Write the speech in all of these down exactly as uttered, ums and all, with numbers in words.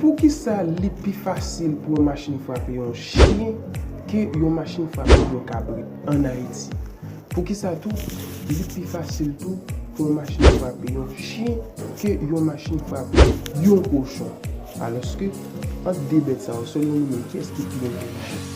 Poukisa li pi fasil pou yon machin frape yon chen ke yon machin frape yon kabrit ann Ayiti? Poukisa tou, li pi fasil tou pou yon machin frape yon chen ke yon machin frape yon kochon? Alòske, ant de bèt sa yo, selon nou menm, kiyès ki pi entèlijan?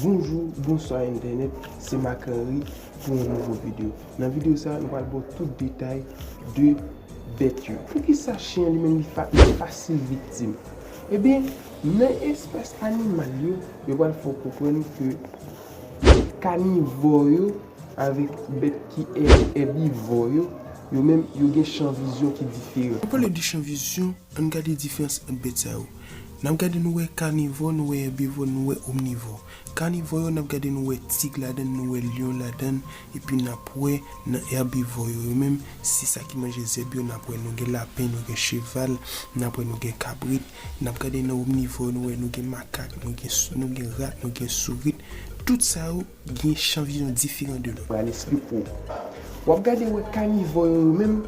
Bonjou, bonswa entènèt, se Marc Henry pou yon nouvo videyo. Nan videyo sa, nou pral ba w tout detay de bèt yo. Poukisa chen an li menm li fa-, li fasil viktim? Ebyen, nan espès animal yo, yo pral fè w konprann ke kanivò yo avèk bèt ki è-, èbivò yo, yo menm, yo gen chan vizyon ki diferan. Pou pale de chan vizyon, ann gade diferans ant bèt sa yo. N ap gade, nou wè kanivò, nou wè èbivò, nou wè omnivò. Kanivò yo, n ap gade, nou wè tig ladan, nou wè lyon ladan, epi n ap wè nan èbivò yo, yo menm, se sa ki manje zèb yo, n ap wè nou gen lapen, nou gen cheval, n ap wè nou gen kabrit, n ap gade nan omnivò, nou wè nou gen makak, nou gen s-, nou gen rat, nou gen sourit. Tout sa yo gen chan vizyon diferan de lòt. Pral esplike w. W ap gade wè kanivò yo, yo menm,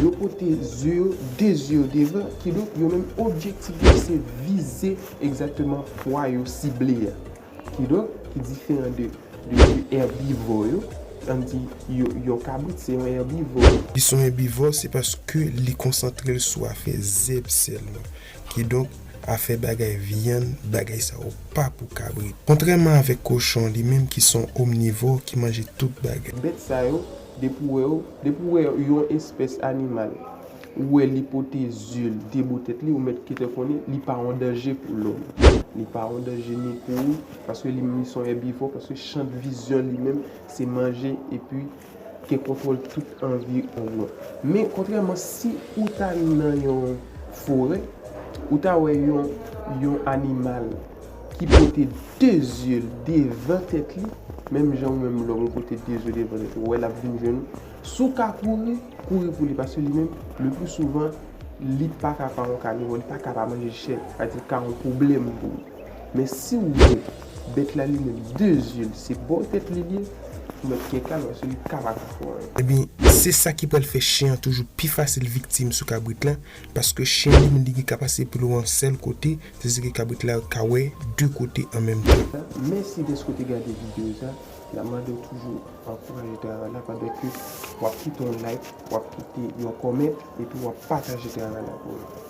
yo pote zye yo, de zye yo devan, kidonk yo menm objektif yo se vize egzakteman pwa yo sible a. Kidonk, ki diferan de, de, de èbivò yo, ann di yo, yon kabrit se yon èbivò. Li se yon èbivò, se paske li konsantre l sou afè zèb sèlman. Kidonk, afè bagay vyann, bagay sa yo pa pou kabrit. Kontrèman avèk kochon, li menm ki se yon omnivò ki manje tout bagay. Bèt sa yo, depi w wè yo, depi w wè yon espès animal, ou wè li pote zye l, de bò tèt li, ou mèt gentan konnen li pa yon danje pou lòm. Li pa yon danje ni pou ou, paske li menm li se yon èbivò, paske chan vizyon li menm, se manje epi gen kontwòl tout anviwònman. Men kontrèman, si ou ta nan yon forè, ou ta wè yon, yon animal ki pote de zye l devan tèt li, menm jan ou menm lòm ou pote de zye devan tèt ou, ou wè l ap vin jwenn ou. Si w ka kouri, kouri pou li, paske li menm, le pli souvan, li pa ka pa yon kanivò, li pa ka pa manje chè, sa di ka yon pwoblèm pou ou. Men si w wè bèt la li menm, de zye l, se bò tèt li li ye, ou mèt gen kalm, paske li ka pa ka fè w anyen. Ebyen, se sa ki pral fè chen an toujou pi fasil viktim sou kabrit la, paske chen an li menm li gen kapasite pou l wè yon sèl kote, tandis ke kabrit la ka wè de kote an menm tan. Mèsi dèske w te gade videyo sa. N ap mande w toujou ankouraje travay la pandan ke w ap kite yon like, w ap kite yon kòmè, epi w ap pataje travay la pou nou.